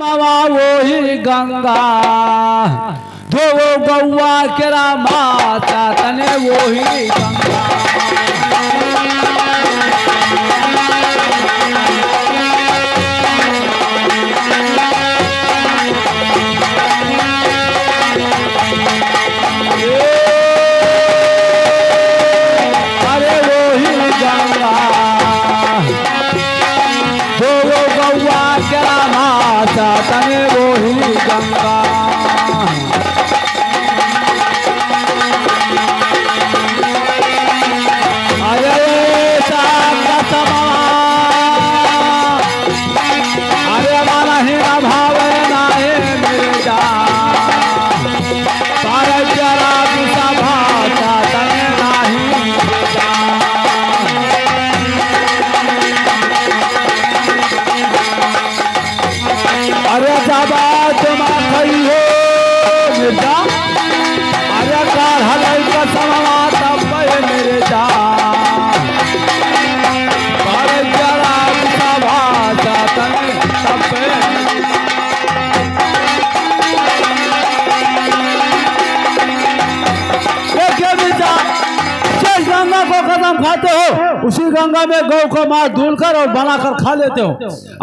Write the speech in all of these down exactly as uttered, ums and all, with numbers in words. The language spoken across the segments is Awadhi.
मावा वही गंगा, धोवो गौवा केरा माता तने वही गंगा। अरे वही गंगा, धोवो गौवा केरा माता तने वही गंगा। अरे सात समा, अरे मानहि न भावे नाहीं मिर्जा, पर जरा विषा भाता तने नाहीं मिर्जा। अरे जब तुम खइयो मिर्जा, अरे काढ़ लइका समवा तब मिर्जा, पर जरा विषा भाता तने तब। देखिए मिर्जा, जिस गंगा को कसम खाते हो, उसी गंगा में गौ को मार धुल कर और बनाकर खा लेते हो।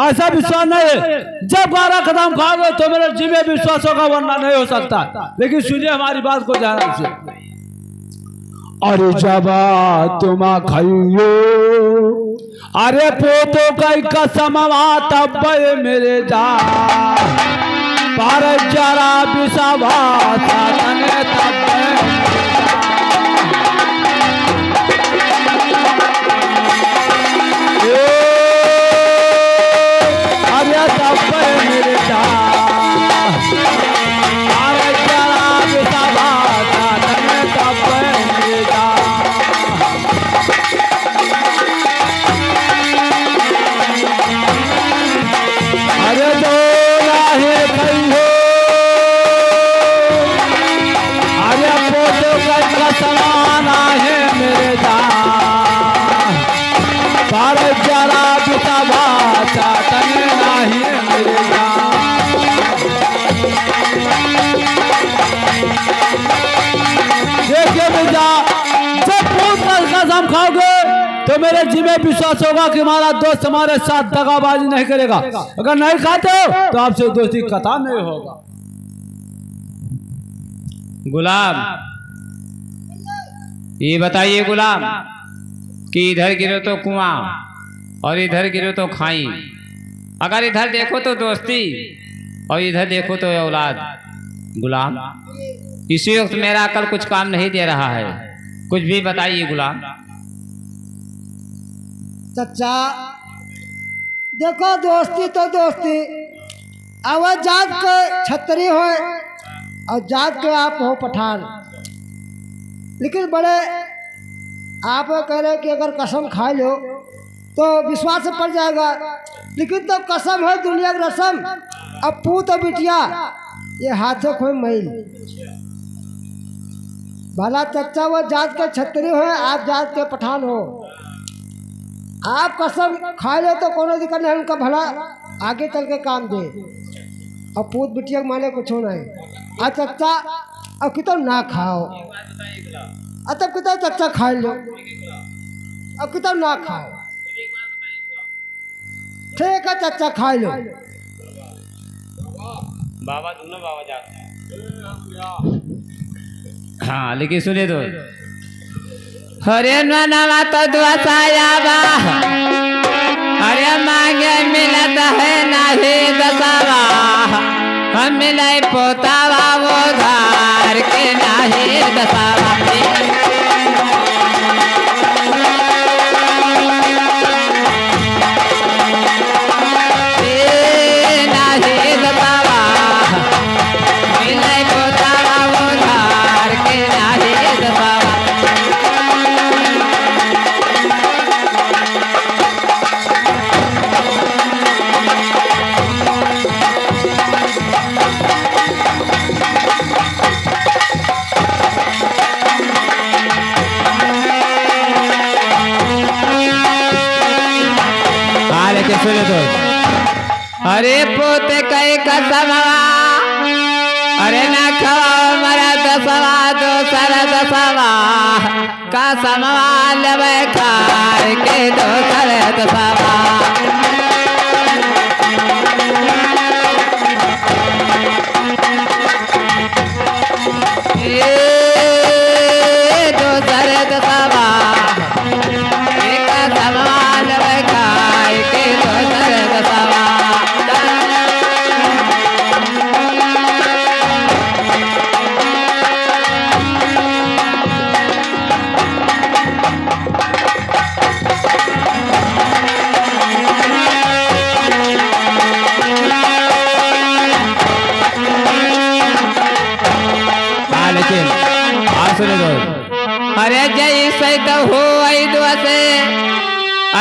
ऐसा विश्वास नहीं है। जब ग्यारह कसम खाओगे तो मेरे जी में विश्वास होगा, वरना नहीं हो सकता। लेकिन सुनिए हमारी बात को ध्यान से। अरे जब तुम खइयो, अरे पोतो कई कसमवा तब मिर्जा, पर जरा विषवा साधन तब। ए, अरे तब मिर्जा, अरे जरा विषवा साधन तब मिर्जा। अरे दो राहे कई हो, अरे पोतो कई का समान आहे मिर्जा, पर जरा विषवा साधन नाही मिर्जा। देखिए मिर्जा, जब पूत का कसम खाओगे तो मेरे जी में विश्वास होगा कि हमारा दोस्त हमारे साथ दगाबाजी नहीं करेगा। अगर नहीं खाते हो तो आपसे दोस्ती खत्म नहीं होगा। गुलाम, ये बताइए गुलाम कि इधर गिरो तो कुआं और इधर गिरो तो खाई, अगर इधर देखो तो दोस्ती और इधर देखो तो औलाद। गुलाम, इसी वक्त मेरा अकल कुछ काम नहीं दे रहा है, कुछ भी बताइए गुलाम। चचा, देखो दोस्ती तो दोस्ती, अब जात के छतरी होय और जात के आप हो पठान, लेकिन बड़े आप कह रहे कि अगर कसम खा लो तो विश्वास पड़ जाएगा, लेकिन तो कसम है दुनिया की रसम, अब पूत और बिटिया ये हाथे खोए मैल। भला चचा वो जात के छतरी हो, आप जात के पठान हो, आप कसम खा लो तो कोनो दिक्कत नहीं, उनका भला आगे चल के काम दे। अब पूत बिटिया के माने कुछ नहीं। आ चचा, अब कितो ना खाओ, आ तब कितो चचा खा लो, अब कितो ना खाओ। ठीक है चचा, खा लो। बाबा, दोनों बाबा जाते हैं। हाँ, लेकिन सुने तो। हरे ननवा तो दुआसाया बा, हरे मांगे मिलत है नाही दसावा, हम मिलाई पोतावा वो धार के नाही दसावा। अरे पूत कइ कसमवा, अरे न खवाओ मरा दसवा, दोसर दसवा, कसमवा लेबे खाए के दोसर दसवा। ए दोसर दसवा, एक समान बैठाई के दोसर दसवा। हाँ, लेकिन बात सुने दो। अरे जैसे तो होई दोसे,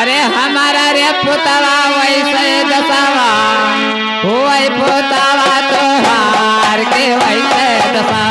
अरे हमारा रे पुतवा वैसे दसवा, होई पुतवा तोहार के वैसे दसवा।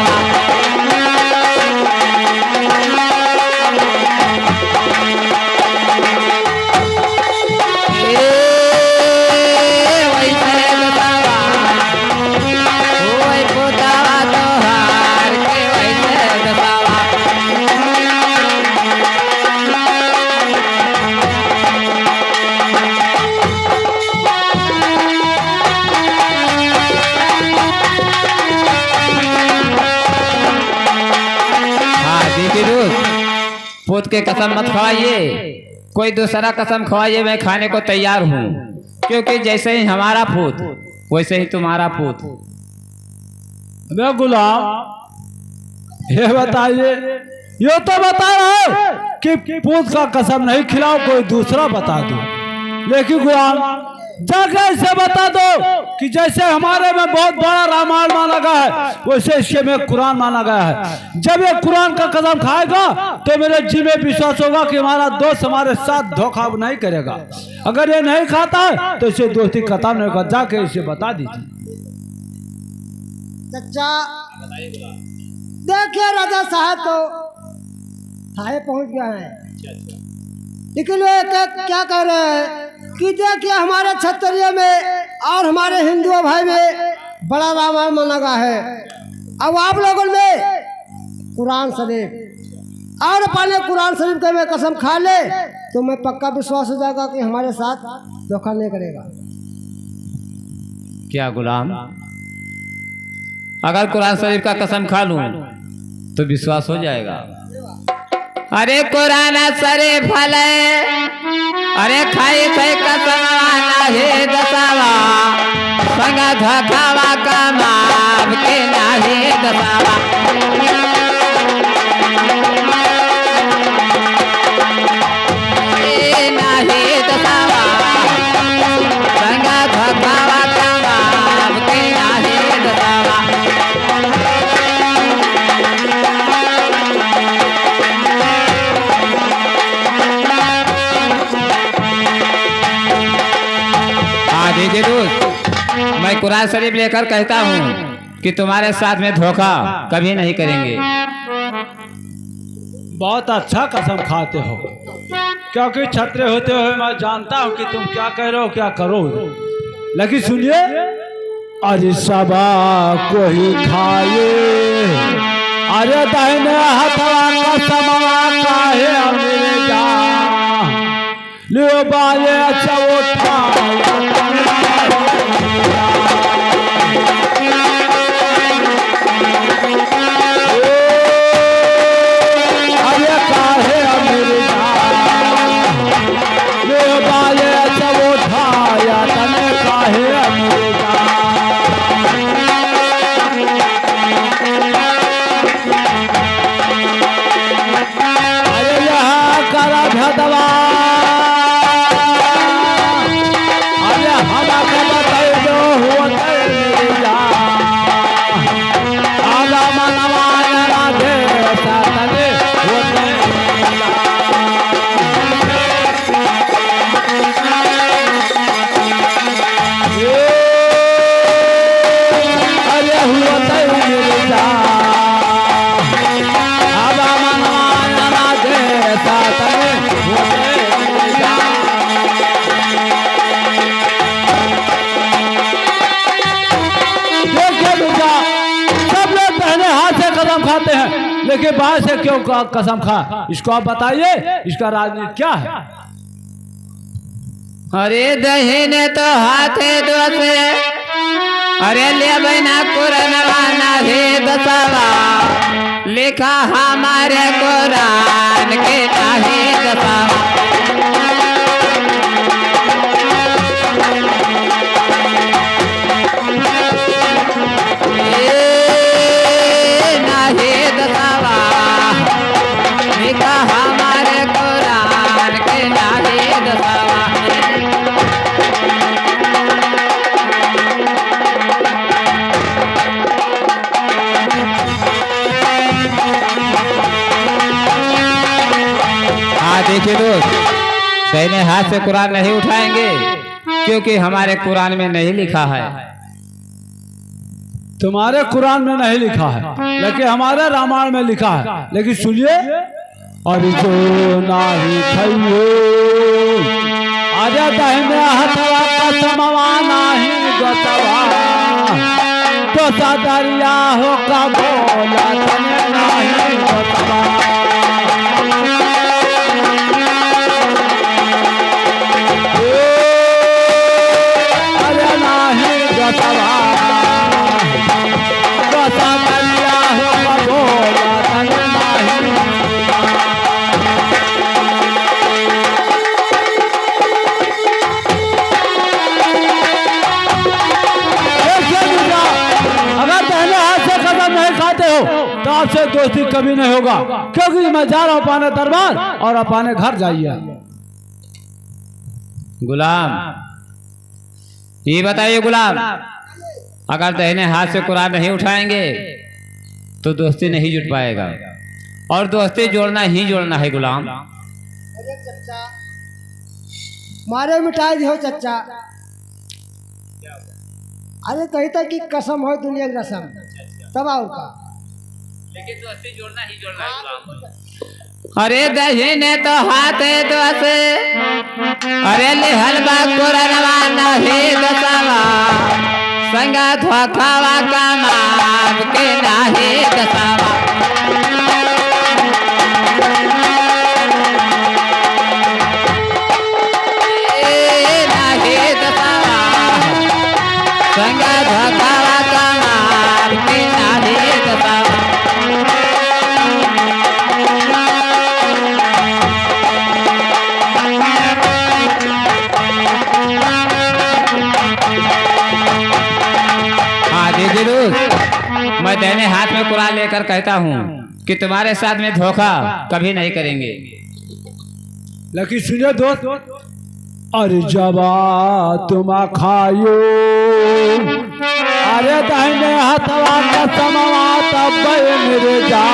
हाँ, देखिए दोस्त, पूत के कसम मत खवाइए, कोई दूसरा कसम खवाइए, मैं खाने को तैयार हूँ, क्योंकि जैसे ही हमारा पूत, वैसे ही तुम्हारा पूत। अबे गुलाम, ये बताइए, ये तो बता रहे हो कि पूत का कसम नहीं खिलाओ, कोई दूसरा बता दो, लेकिन गुलाम, जाके ऐसे बता दो कि जैसे हमारे में बहुत बड़ा रामायण माना गया है, वैसे इसके में कुरान माना गया है। जब ये कुरान का कसम खाएगा, तो मेरे जी में विश्वास होगा कि हमारा दोस्त हमारे साथ धोखा नहीं करेगा। अगर ये नहीं खाता है, तो इसे दोस्ती खत्म नहीं होगा। जाके इसे बता दीजिए। चचा, देखिए राजा साहब तो थाए पहुंच गया है। लेकिन वे क्या, क्या कह रहे हैं कि देखिए हमारे क्षत्रिय में और हमारे हिंदुओं भाई में बड़ा रामायण माना गया है। अब आप लोगों में कुरान शरीफ और अपने कुरान शरीफ के में कसम खा ले तो मैं पक्का विश्वास हो जाएगा कि हमारे साथ धोखा नहीं करेगा। क्या गुलाम? अगर कुरान शरीफ का कसम खा लूं तो विश्वास हो जाएगा। अरे कुरान शरीफ हले, अरे खाई से कसमवा नाही दसवा, संग धोखावा कमाब के नाही दसवा। ए नाही दसवा, संग धोखावा कमाब के नाही दसवा। हाँ, देखिए दोस्त, मैं कुरान शरीफ लेकर कहता हूँ कि तुम्हारे साथ में धोखा कभी नहीं करेंगे। बहुत अच्छा कसम खाते हो, क्योंकि क्षत्रिय होते हुए मैं जानता हूँ कि तुम क्या कह रहे हो, क्या करोगे। लेकिन सुनिए, अरे सबा कोई खाए, अरे दाहिने हथवा का समवा काहे अंग्रेजा। लियो बाले अच्छा उठा। अरे काहे अंग्रेजा। लियो बाले अच्छा उठाया तने काहे अंग्रेजा। अरे यहाँ करा भदवा, अरे हमके बताई दो होते जा। आला मनवा लड़ा दे सातने होते जा। अरे हुआ तै मिर्जा, अब मनवा जना दे साथ में हुआ तै मिर्जा। लेकिन बाँय से क्यों क-, कसम खा? इसको आप बताइए, इसका राजनीति क्या है? अरे दहिने तो हाथे दोसे, अरे लेबै ना कुरनवा नाहीं दोसवा, लिखा हमारे कुरान के नाहीं दोसवा। ए, नाहीं दोसवा, लिखा हमारे कुरान के नाहीं दोसवा। हाँ, देखिए दोस्त, दाहिने हाथ से कुरान नहीं उठाएंगे, क्योंकि हमारे कुरान में नहीं लिखा है। तुम्हारे कुरान में नहीं लिखा है, लेकिन हमारे रामायण में लिखा है। लेकिन सुनिए, अरे जो नाहीं खइयो, अरे दाहिने हथवा कसमवा नाहीं दोसवा, दोसा दरिया हो का बोला तने नाहीं दोसवा। ए, अरे नाहीं दोसवा, दोसा दरिया हो का बोला तने नाहीं। देखिए मिर्जा, अगर दाहिने हाथ से कसम नहीं खाते हो, तो आपसे दोस्ती कभी नहीं होगा, क्योंकि मैं जा रहा हूँ अपने दरबार और अपने घर जाइए। गुलाम, ये बताइए गुलाम, अगर दाहिने हाथ से कुरान नहीं उठाएंगे तो दोस्ती नहीं जुट पाएगा, और दोस्ती जोड़ना ही जोड़ना है गुलाम। अरे चच्चा, मारे मिटाई दियो चच्चा। अरे कही था कि कसम हो दुनिया की रसम, तब आओ का। लेकिन दोस्ती जोड़ना ही जोड़ना है गुलाम। अरे दहिने तो हाथे दोसे, अरे लिहल बा कुरनवा नाहीं दोसवा, संगा धोखावा का माफ के नाहीं दोसवा। ए नाहीं दोसवा, संगा धोखावा का माफ के नाहीं दोसवा। हाँ, देखिए दोस्त, मैं दाहिने हाथ में कुरान लेकर कहता हूँ कि तुम्हारे साथ में धोखा कभी नहीं करेंगे। लेकिन सुनिए दोस्त, अरे जब तुम खायो, अरे दाहिने हथवा कसमवा तब मिर्जा,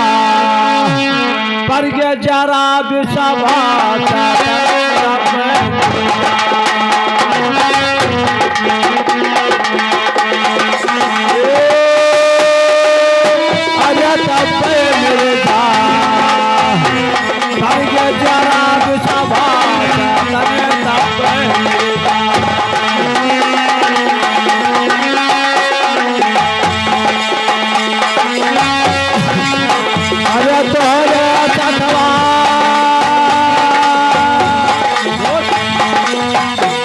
पर ये जरा विश्वास तब। अरे तब मिर्जा, पर ये जरा विश्वास तब मिर्जा। अरे तोहरे सथवा,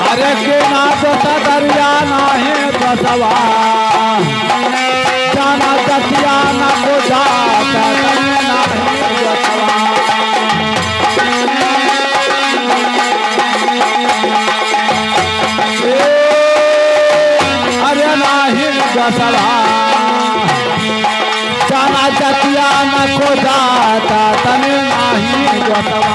अरे के ना दोसा दरिया नाहीं दोसवा, जाना जतिया ना को जाता तने नाहीं दोसवा। ए, अरे नाहीं दोसवा, जाना जतिया न को जाता तने नाहीं दोसवा।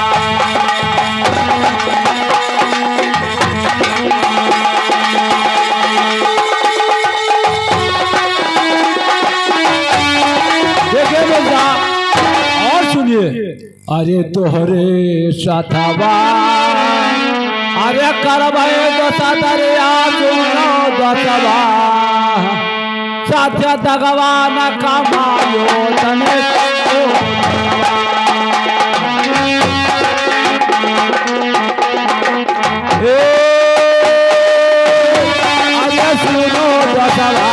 देखिए मिर्जा, और सुनिए। अरे तोहरे सथवा, अरे करबै दोसा दरिया सुनो दोसवा, साथ दगवा न कमायो तने। ए, अरे सुनो दोसवा,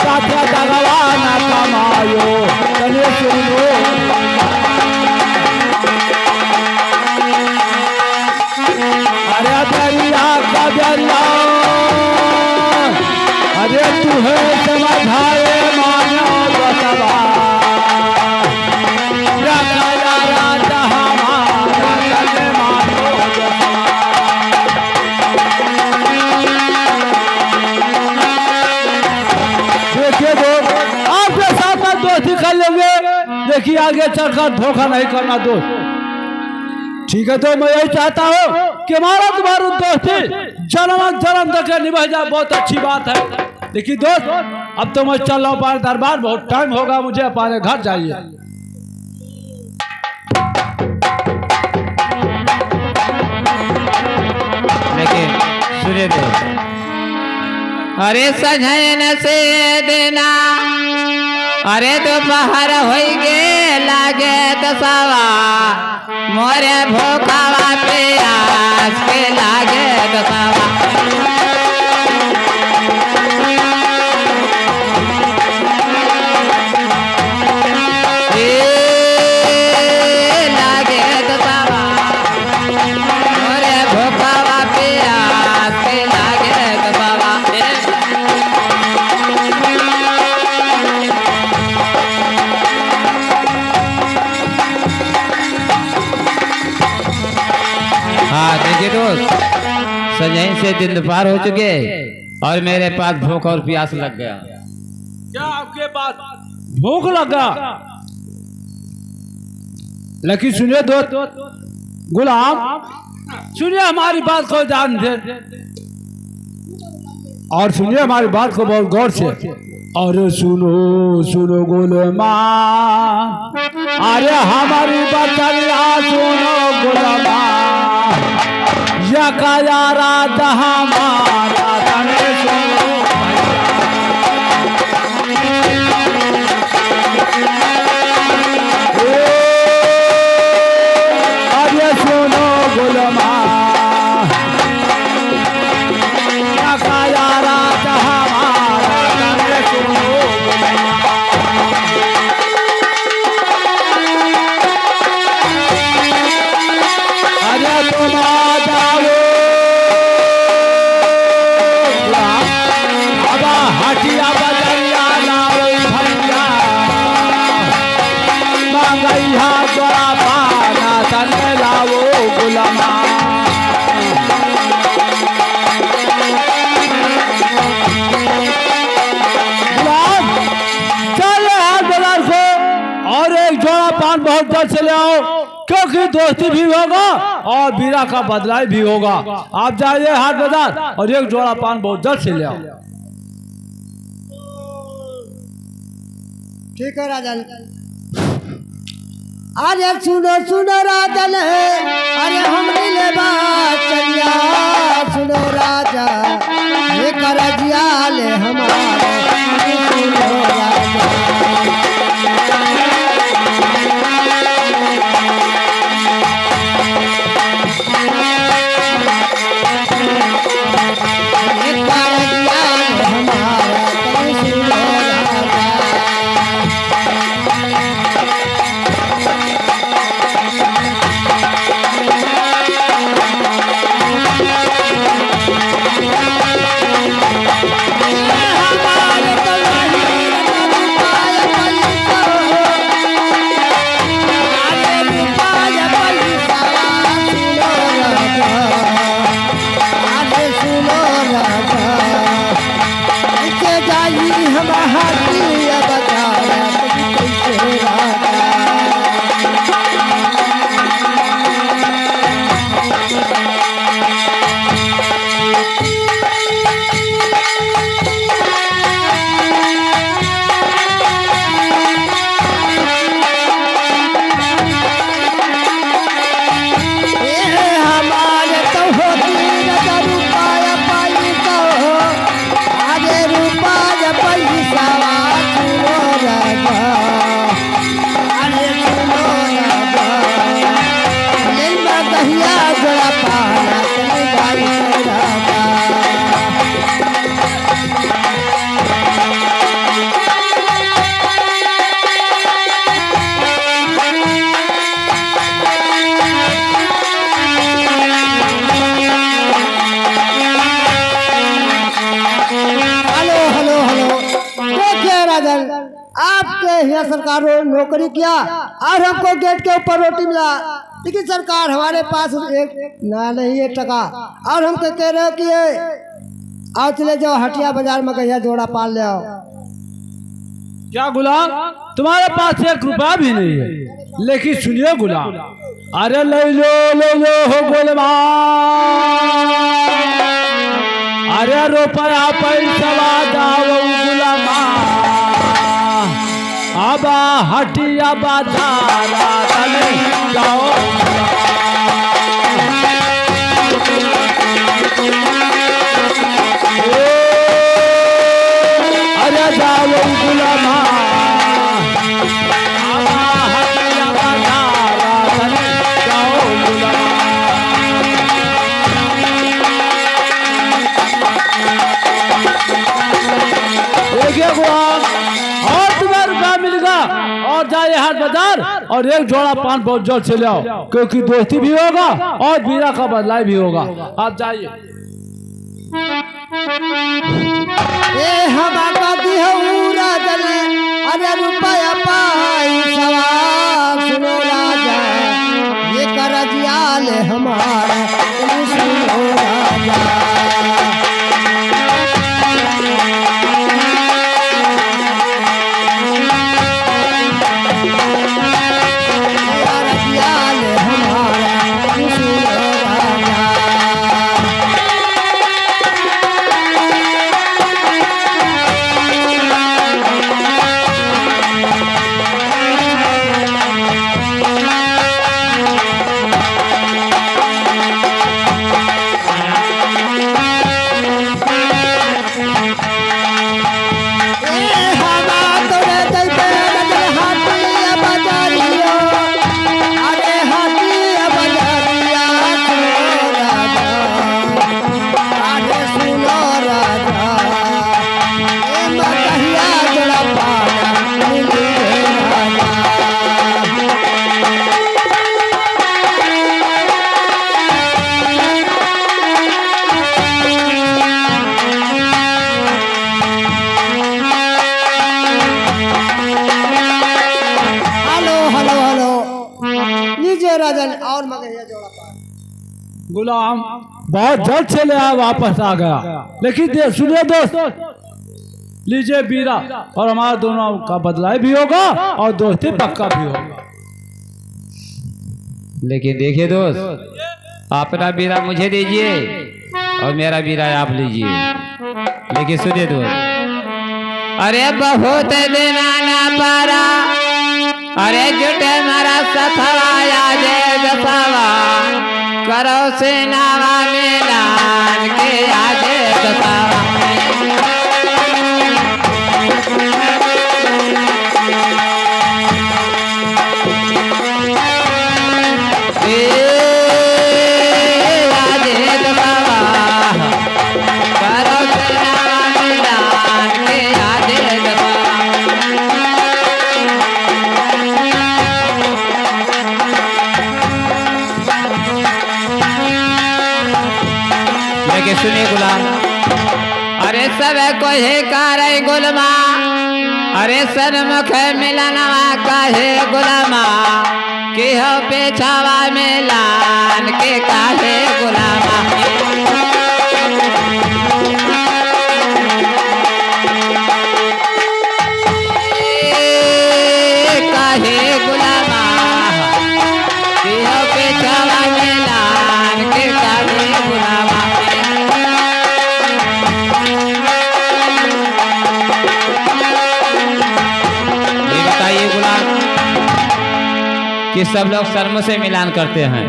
साथ दगवा न कमायो तने सुनो। अरे दरिया का दरिया, अरे तू है समझाए मानो बसवा। या काला रात हमारा तने मानो बसवा। देखिए दोस्त, आपके साथ में दोस्ती कर लेंगे, लेकिन आगे चलकर धोखा नहीं करना दोस्त। ठीक है, तो मैं यही चाहता हूँ कि हमारा तुम्हारा दोस्ती जन्म जन्म तक निभा जाए, बहुत अच्छी बात है। लेकिन दोस्त, अब तो मैं चल रहा हूँ अपने दरबार, बहुत टाइम होगा मुझे, अपने घर जाइए। लेकिन सुने दे। अरे सजन से देना, अरे दोपहर होई गे लागे दसवा, मोरे भूखवा प्यास के लागे दसवा। ए, लागे दसवा, मोरे भूखवा प्यास के लागे दसवा। ए। हाँ, देखिए दोस्त, संजय से दिन दोपहर हो चुके और मेरे पास भूख और प्यास लग गया। क्या आपके पास भूख लगा? लेकिन सुनिए दोस्त, गुलाम, सुनिए हमारी बात को ध्यान से, और सुनिए हमारी बात को बहुत गौर से। अरे सुनो, सुनो गुलमा, अरे हमारी बचनिया सुनो गुलमा, या काया रात हमारा तने सुनो भैया। ए, अरे सुनो गुलमा, या काया रात हमारा तने सुनो गुलमा। अरे तुम आ जाओ। अब हटिया बजरिया लाओ भैया, मंगैया जोड़ा पाना तन लाओ गुलमा। गुलाम, चल हाट बाजार से और एक जोड़ा पान बहुत जल्द से ले आओ, क्योंकि दोस्ती भी होगा और बीरा का बदलाई भी होगा। आप जाइए हाट बाजार और एक जोड़ा पान बहुत जल्द से ले आओ। ठीक है राजन। अरे सुनो सुनो राजन है, अरे हमरी ले बात चलिया, सुनो राजा, ये करजिया ले हमारे, सुनो राजा। अरे सुनो राजा, कैसे जाई हम हाथी अब तारा कैसे राजा। ए हमारे तो होती न रूपाया पाई तो, अरे रूपाया पैसा आपके यहाँ सरकार रो-, नौकरी किया और हमको गेट के ऊपर रोटी मिला, लेकिन सरकार हमारे पास एक ना नहीं है टका, और हम कह, कह रहे हो कि ये आओ चले जाओ हटिया बाजार में गइया जोड़ा पाल ले आओ। क्या गुलाम, तुम्हारे पास एक रुपया भी नहीं है, लेकिन सुनिए गुलाम, अरे ले लो, ले लो हो गुलामा, अरे रुपया पैसा दाओ गुलामा, अब हटिया बाजारा तनी जाओ। अरे जाओ गुलामा, अब हटिया बाजारा तनी जाओ गुलामा। एक एक और तुम्हें रुपया मिलेगा, और जाइए हाट बाजार और एक जोड़ा पान बहुत जल्द से ले आओ, क्योंकि दोस्ती भी होगा और बीरा का बदलाई भी होगा। आप जाइए। ए हमारा दिहऊ राजन, अरे रुपया पाई सवा, सुनो राजा, ये करजिया ले हमारा, सुनो राजा। हेलो, हेलो, हेलो। लीजिए राजन, और मगहिया जोड़ा पान। गुलाम, बहुत जल्द से ले आया, वापस आ गया। लेकिन दे, सुनिए दोस्त, लीजिए बीरा, और हमारा दोनों का बदला भी होगा और दोस्ती पक्का भी होगा। लेकिन देखिए दोस्त, अपना बीरा मुझे दीजिए और मेरा बीरा आप लीजिए। लेकिन सुनिए दोस्त, अरे बहुत दिना ना पारा, अरे जुटे मारा सथवा, आजे दसवा, करो से नावा मिलान के, आजे दसवा। लेकिन सुनिए गुलाम, अरे सब कोहे कारे गुलमा, अरे सन्मुख मिलनवा काहे गुलामा, कि हो पेछावा मिलान के काहे गुलामा। काहे गुलामा, कि हो पेछावा मिलान के काहे गुलामा। ये बताइए गुलाम, कि सब लोग शर्म से मिलान करते हैं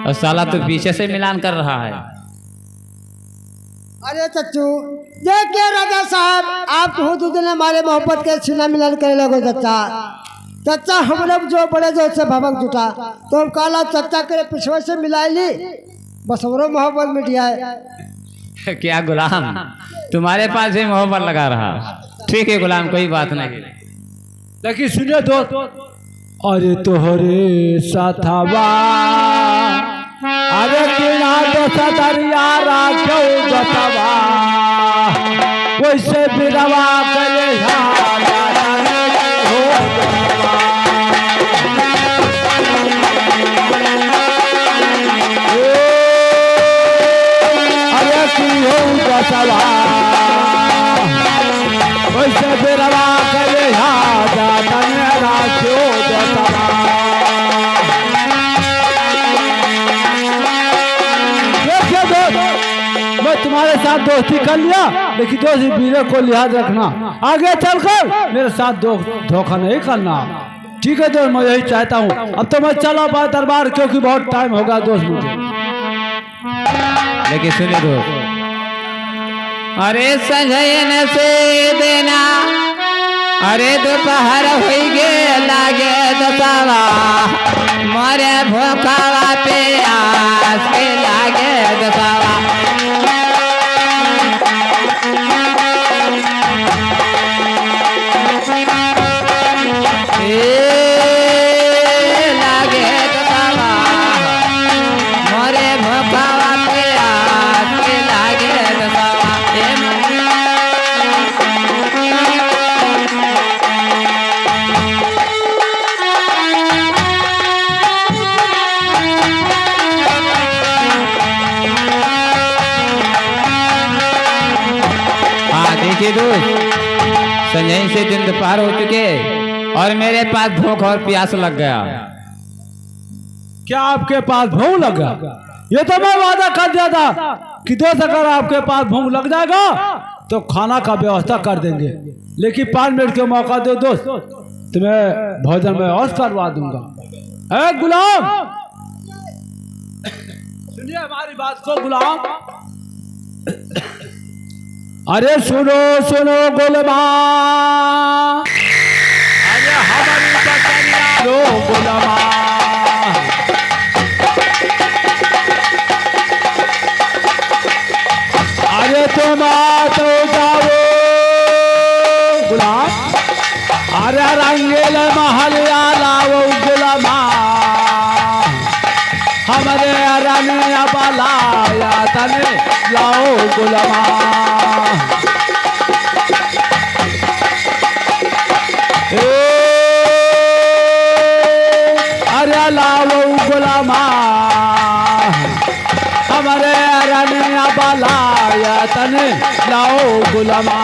और साला तो पीछे से मिलान कर रहा है। अरे चच्चू, देखिए राजा साहब, आप तो दो दिन हमारे मोहब्बत के सीना मिलन करे लगो चच्चा। चच्चा, हम लोग जो बड़े जो से भभक जुटा, तो हम काला चच्चा के पिछवे से मिलाई ली, बस हमरो मोहब्बत मिट जाए। क्या गुलाम, तुम्हारे पास भी मोहब्बत लगा रहा। ठीक है गुलाम, कोई बात नहीं। लेकिन सुनिए दोस्त, अरे तोहरे साथवा, अरे किना दस दरिया राजो बतवा, वैसे बिरवा कले दोस्ती कर लिया, लेकिन दोस्त, इस वीरे को लिहाज रखना, आगे चलकर मेरे साथ दो-, धोखा नहीं करना। ठीक है दोस्त, मैं यही चाहता हूँ। अब तो मैं चला बा दरबार, क्योंकि बहुत टाइम हो गया दोस्त मुझे। लेकिन सुनिए दोस्त, अरे संझइन से देना, अरे दोपहर होई गे लागे दसवा, मोरे भूखवा प्यास के लागे दसवा। ए लागे दसवा, मोरे भूखवा प्यास के लागे दसवा। ए हाँ, देखिए दोस्त, संझइन से दिन दोपहर हो चुके और मेरे पास भूख और प्यास लग गया। क्या आपके पास भूख लग गया? ये तो मैं वादा कर दिया था कि दोस्त, अगर आपके पास भूख लग जाएगा तो खाना का व्यवस्था कर देंगे, लेकिन पाँच मिनट के मौका दो दोस्त, तुम्हें भोजन मैं अवश्य करवा दूंगा। ए गुलाम, सुनिए हमारी बात को गुलाम। अरे सुनो, सुनो गुलमा, अरे हमारी बकरिया लो गुलमा। अरे तुम आ तो जाओ गुलाम, अरे रंगील महलिया लाओ गुलमा, हमरे रानिया बलाया तने लाओ गुलमा। ए, अरे लाओ गुलमा, हमरे रानिया बलाया तने लाओ गुलमा।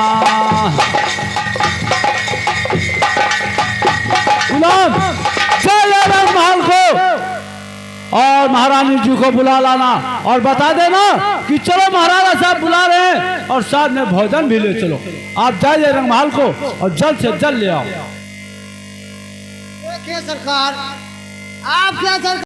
गुलाम, चल रंग महल को और महारानी जी को बुला लाना और बता देना कि चलो महाराजा साहब बुला रहे हैं और साथ में भोजन भी ले चलो। आप जाइए रंगमहल को और जल्द से जल्द ले आओ। देखिए सरकार, आपके सरकार